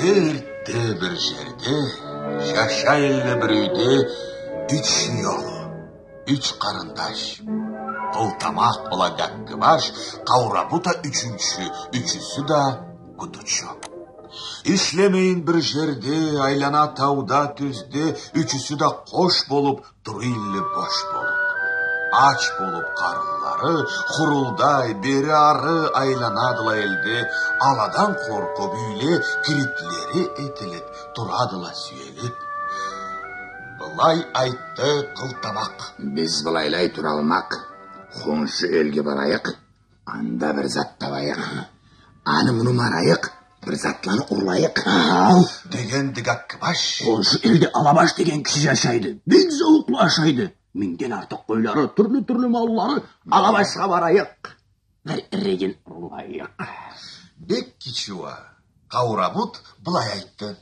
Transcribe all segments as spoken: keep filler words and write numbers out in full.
Эртте бир жерде жашай элле бир юйде юч юй, юч къарындаш. Къылтамакъ бла Гаккыбаш, Къаурабут а ючюнчю, ючюсю да гудучу. Ишлемейин бир жерде, айлана тауда, тюзде, ючюсю да къош болуп, тура элле бош болуп. Ач болуп къарынлары, хурулдай бери-ары айланадыла элде, аладан къоркъуп, юйле киритлери этилип, турадыла сюелип. Былай айтды Къылтамакъ: «Биз былайлай туралмакъ, хоншу элге барайыкъ, анда бир зат табайыкъ. Аны-муну марайыкъ, бир затланы урлайыкъ». «Ау, — дегенди Гаккыбаш. — Хоншу элде Алабаш деген киши жашайды. Бек зауукълу ашайды. Мингден артыкъ къойлары, тюрлю-тюрлю маллары. Алабашха барайыкъ, бир иригин урлайыкъ». Бек кичи уа Къаурабут былай айтды: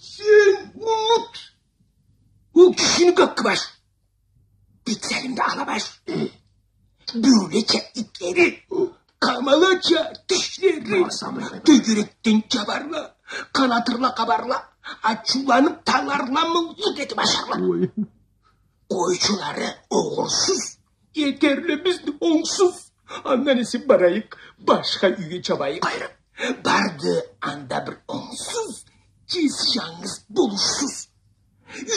«Сен унут ол кишини, Гаккыбаш. Бек залимди Алабаш. Бёрюлеча итлери, къамалача тишлери, тёгерекден джабарла, къанатырла, къабарла, ачыуланып таларла, мыллыкъ этип ашарла. Ой. Къойчулары огъурсуз, этерле бизни онгсуз. Андан эсе барайыкъ, башха юйге чабайыкъ». Къайры. Барды анда бир онгсуз, джеси джангыз, болушсуз.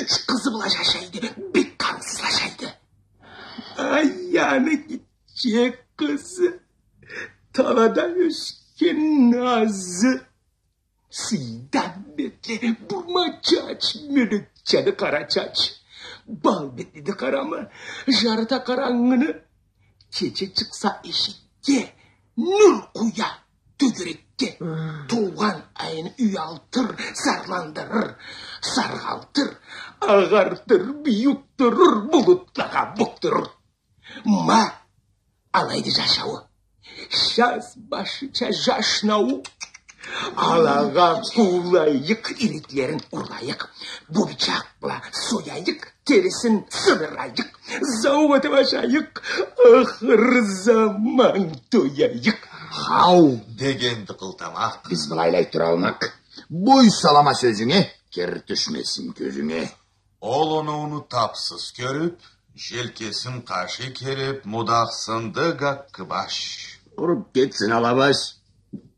Юч къызы бла жашайды, бек къарыусуз ашайды. Ай, аны гитче къызы, талада ёсген назы. Сыйдан бетле бурма чач, мёлекчаны къара чач. Бал бетлиди къарамы, жарыта къарангыны. Кече чыкъса эшикге, нюр къуя тёгерекге. Туугъан айын уялтыр, зарландырыр, саргъалтыр, агъартыр, бюйюкдюрюр, булутлагъа букдурур. Ма алайды жашауу. Час башыча жашнауу. Алагъа къуулайыкъ, ириклерин урлайыкъ. Бу бычакъ бла сояйыкъ, терисин сыдырайыкъ. Зауукъ этип ашайыкъ, ахыр заман тояйыкъ. — Хау, — дегенди Къылтамакъ, — биз былайлай туралмакъ. Бой салама сёзюнге, кир тюшмесин кёзюнге. Ол оноуну тапсыз кёрюп, желкесин къашый керип, мудахсынды Гаккыбаш. — Къуруп кетсин Алабаш.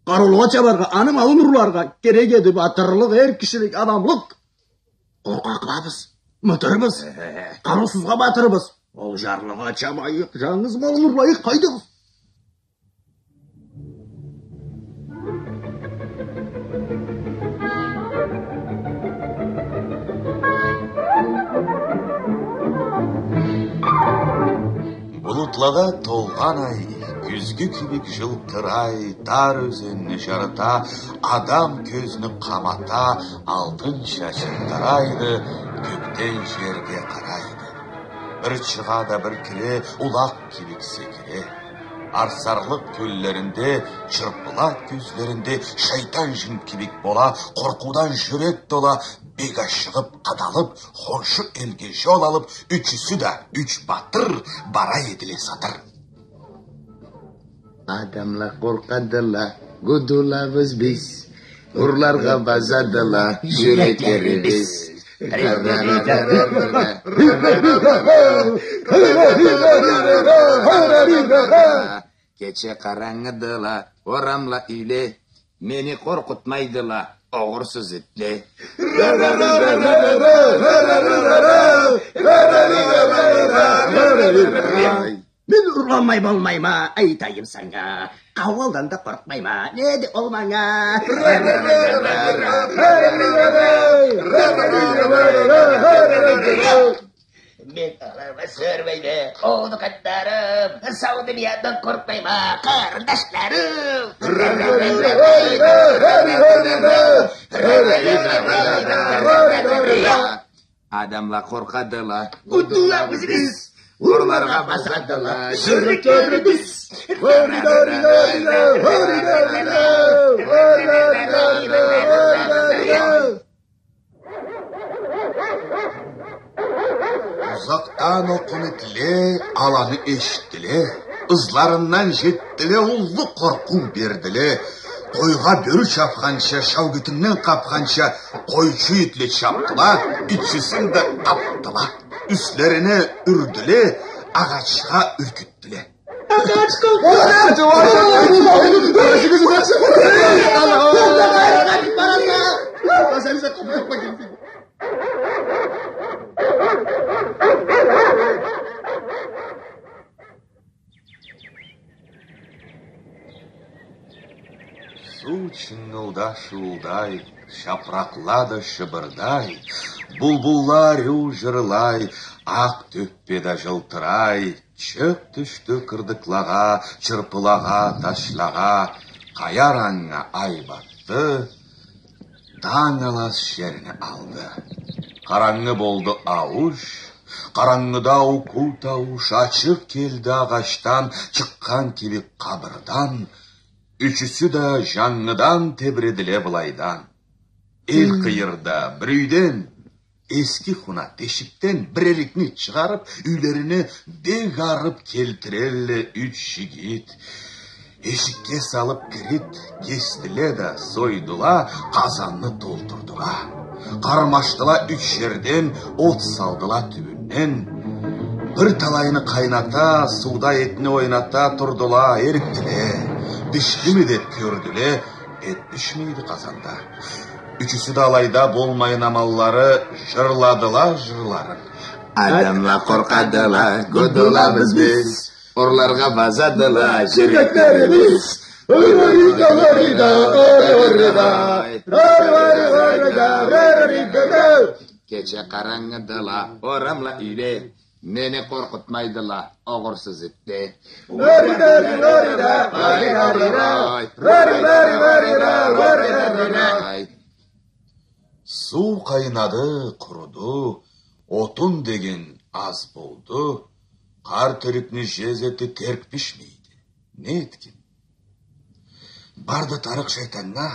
Къарыулугъа чабаргъа, аны малын урларгъа керек эди батырлыкъ, эр кишилик, адамлыкъ. Къоркъакъла биз, мытырбыз, къарыусузгъа батырбыз. Ол жарлыгъа чабайыкъ, жангыз малын урлайыкъ, къайдагъыз? Булутлагъа толгъан ай кюзгю кибик жылтырай, тар ёзенни жарыта, адам кёзню къамата, алтын чачын тарайды, кёкден жерге къарайды. Бир чыгъа да бир кире, улакъ кибик секире. Арсарлыкъ кёллеринде, чырпыла кёзлеринде, шайтан жин кибик бола, къоркъуудан жюрек тола, бек ашыгъып, къадалып, хоншу элге жол алып, ючюсю да юч батыр бара эдиле сатыр. Адамла къоркъадыла, гудулабыз биз. Урларгъа базадыла жюреклерибиз. Кече къарангыдыла орамла, юйле. Мени къоркъутмайдыла огъурсуз итле. Мен урланмай болмайма, айтайым санга. Къауалдан да къоркъмайма, неди ол манга? Мен алама сёрмейме, ону къандарым, сау дуниядан къоркъмайма, къарындашларым. Адамла къоркъадыла, гудулабыз биз. Урларгъа базадыла жюреклерибиз. Узакъдан окъуна итле аланы эшитдиле, ызларындан жетдиле, уллу къоркъуу бердиле. Къойгъа бёрю чапханча, шаугитинден къапханча, къойчу итле чапдыла, ичисин да къапдыла. Юслерине юрдюле, агъачха юркютдюле. Суу чынгылда шуулдай, чапракъла да шыбырдай, булбулла ариу жырлай, акъ тёппе да жылтырай, чыкъ тюшдю кырдыкълагъа, чырпылагъа, ташлагъа, къая ранга ай батды, танг алас жерни алды. Къарангы болду аууш, къарангыда укуу таууш ачыкъ келди агъачдан, чыкъгъан кибик къабырдан. Ючюсю да жангыдан тебредиле былайдан. Эл къыйырда бир юйден, эски хуна тешикден бир эрикни чыгъарып, юйлерине бек арып келтирелле юч жигит. Эшикге салып кирит кесдиле да сойдула, къазанны толтурдула. Къармашдыла юч жерден, от салдыла тюбюнден. Бир талайны къайната, сууда этни ойната турдула, эрикдиле. Бишдими деп кёрдюле, эт бишмейди къазанда. Ючюсю да алайда болмайын амаллары, жырладыла жырларын. Адамла къоркъадыла, гудулабыз биз. Урларгъа базадыла жюреклерибиз. Кече къарангыдыла орамла, юйле. Мени къоркъутмайдыла огъурсуз итле. Суу къайнады, къуруду, отун деген аз болду, къарт эрикни жез эти терк бишмейди. Не этгин? Барды Тарыкъ шайтаннга,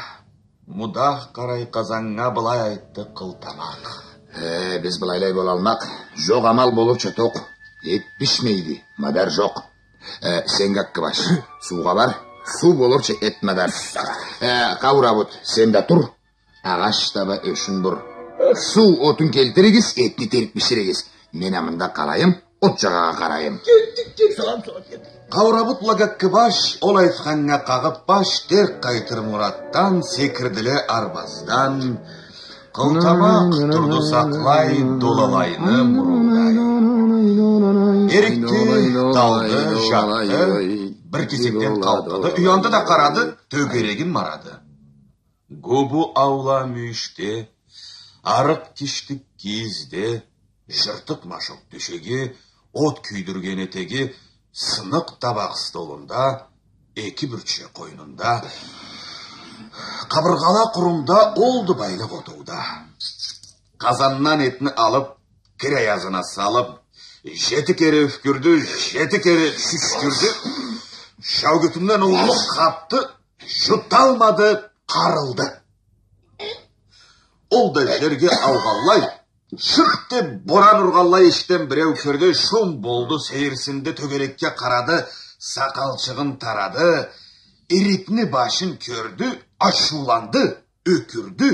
мудах къарай къазаннга, былай айтды Къылтамакъ. Э, биз былайлай болалмакъ, жокъ амал болурча токъ, эт бишмейди, мадар жокъ. Э, сен, Гаккыбаш, суугъа бар, суу болурча эт мадар. Э, Къаурабут, сен да тур, агъач таба ёшюн бур. Суу отун келтиригиз, этни терк биширигиз. Мен а мында къалайым, от жагъагъа къарайым. Кетдик, кет, салам, салам, кетдик. Къаурабут бла Гаккыбаш, ол айтханнга къагъып баш, терк къайтыр муратдан, секирдиле арбаздан. Къылтамакъ турду сакълай долалайны мурулдай. Эрикди, талды, жатды, бир кесекден къалтады, уянды да къарады, тёгерегин марады. Губу аула мюйюшде, арыкъ киштик кийизде, жыртыкъ машукъ тёшеги, от кюйдюрген этеги, сыныкъ табакъ столунда, эки бюрче къойнунда, къабыргъала къурумда, олду байлыкъ отоуда. Къазандан этни алып, кир аязына салып, жети кере юфкюрдю, жети кере шюшкюрдю. Шаукетинден уллукъ къапды, жуталмады, къарылды. Ол да жерге аугъанлай, шырт деп боран ургъанлай, эшикден биреу кирди, шум болду, сейирсинди, тёгерекге къарады, сакъалчыгъын тарады, эрикни башын кёрдю, ачыуланды, ёкюрдю,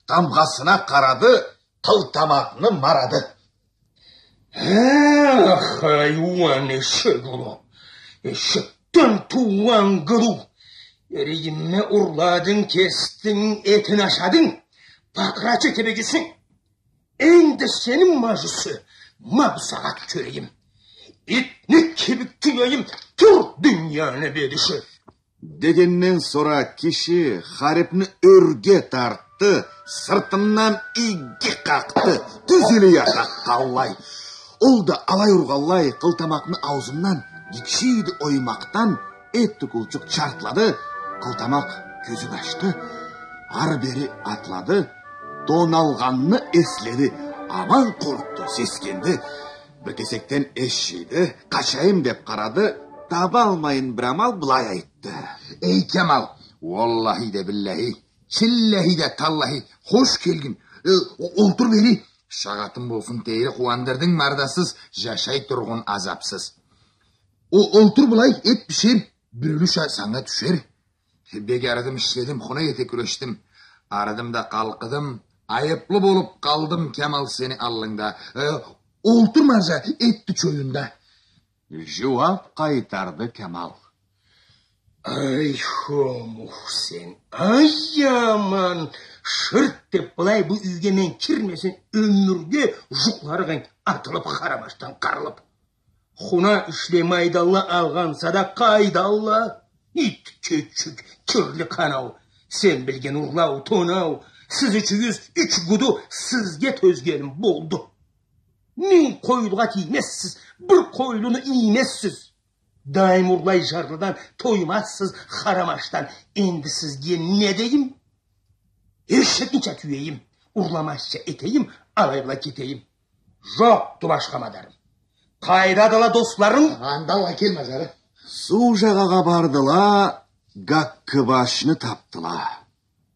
тамгъасына къарады, Къылтамакъны марады. Эх, хайуан, эшек улу, эшекден туугъан гырыу! Эригимни урладынг, кесдинг, этин ашадынг, бакъырачы кибик эсенг. Энди сени, мажюсю, ма бусагъат кёрейим. Итни кибик тюейим, тур, дунияны бедиши! Дегенден сора киши харипни ёрге тартды, сыртындан ийги къакъды, тюз эле ятады къаллай. Ол да алай ургъанлай Къылтамакъны ауузундан гитче эди оймакъдан эт тюкюлчюк чартлады, Къылтамакъ кёзюн ачды, ары-бери атлады, тоналгъанны эследи, аман къоркъду, сескенди. Бир кесекден эшшийди, къачайым деп къарады, табалмайын бир амал, былай айтды. Эй, Кемал, уаллахи да биллахи, чиллахи да таллахи, хош келгин. Э, о-, олтур бери. Шагъатым болсун, тейри, къууандырдынг мардасыз, жашай тургъун азапсыз. О-, олтур былай, эт бишер, бир юлюш а санга тюшер. Бек арыдым, ишледим, хуна эте кюрешдим. Арыдым да къалкъыдым, айыплы болуп къалдым, Кемал, сени аллынгда. Э, олтурмаза этди чоюнда. Жууап къайтарды Кемал. Ай, хомух сен, ай, аман! Шырт деп былай бу юйге мен кирмесем, ёмюрге жукъларыгъынг атылып, харамашдан къарылып. Хуна ишлемейди алла, алгъанса да къайда алла? Ит кючюк, кирли къанау. Сен билген урлау, тонау. Сиз ючюгюз юч гуду, сизге тёзгеним болду. Минг къойлугъа тиймезсиз, бир къойлуну иймезсиз. Дайым урлай жарлыдан тоймазсыз, харамашдан. Энди сизге не дейим? Эшекнича тюейим, урламазча этейим, алай бла кетейим. Жокъду башха мадарым. Къайдадыла досларынг? Анда алай келме, жары. Суу жагъагъа бардыла, Гаккыбашны тапдыла.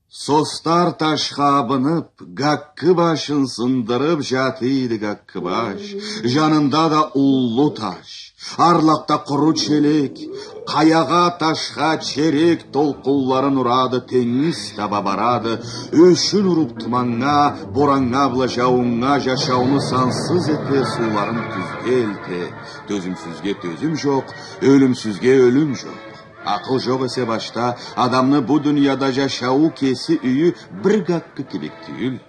Состар ташха абынып, Гаккыбашын сындырып жатыйды Гаккыбаш. Жанында да уллу таш. Арлакъда къуру челек, къаягъа, ташха черек толкъунларын урады, тенгиз таба барады. Ёшюн уруп туманнга, бораннга бла жаууннга, жашауну сансыз эте, сууларын тюзге элте. Тёзюмсюзге тёзюм жокъ, ёлюмсюзге ёлюм жокъ. Акъыл жокъ эсе башда, адамны бу дунияда жашауу, кеси, юйю бир Гаккы кибик тюйюл.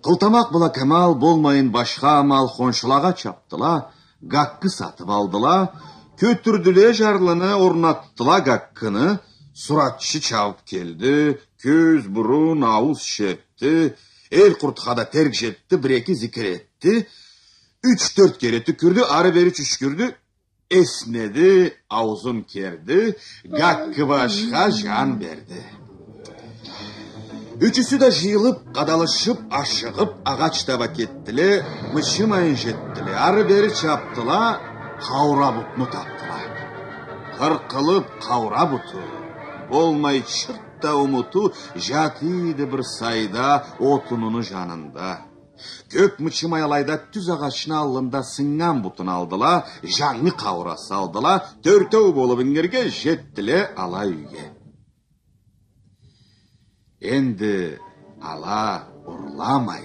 Къылтамакъ бла Кемал болмайын башха амал, хоншулагъа чапдыла, Гаккы сатып алдыла, кётюрдюле жарлыны, орнатдыла Гаккыны. Суратчы чабып келди, кёз, бурун, аууз чертди, эл къуртха да терк жетди, бир-эки зикир этди, юч-тёрт кере тюкюрдю, ары-бери чючкюрдю, эснеди, ауузун керди, Гаккыбашха жан берди. Ючюсю да жыйылып, къадалышып, ашыгъып, агъач таба кетдиле, мычымайын жетдиле, ары-бери чапдыла, къаура бутну тапдыла. Къыркъылып къаура буту, болмай чырт да умуту, жатыйды бир сайда отунуну жанында. Кёп мычымай алайда тюз агъачны аллында сыннган бутун алдыла, жангы къаура салдыла, тёртеу болуп ингирге жетдиле ала юйге. Энди ала урламай,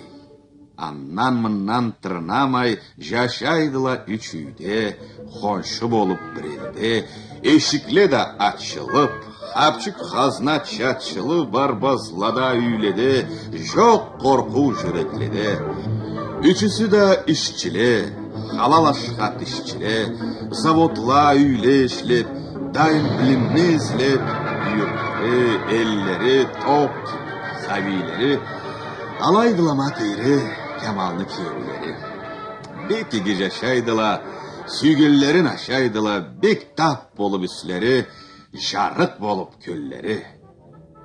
андан-мындан тырнамай жашайдыла юч юйде, хоншу болуп бир элде, эшикле да ачылып, хапчюк-хазна чачылып, арбазлада, юйледе жокъ къоркъуу жюрекледе. Ючюсю да ишчиле, халал ашха тишчиле, заводла, юйле ишлеп, дайым билимни излеп, юртлары, эллери ток кибик, сабийлери алайдыла ма тийре Кемалны киеулери. Бек иги жашайдыла, сюйгенлерин ашайдыла, бек тап болуп юслери, жарыкъ болуп кёллери.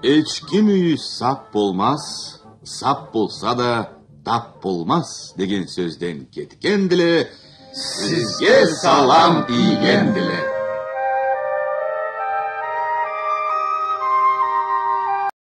Эчки мюйюз сап болмаз, сап болса да тап болмаз деген сёзден кетгендиле, сизге салам ийгендиле.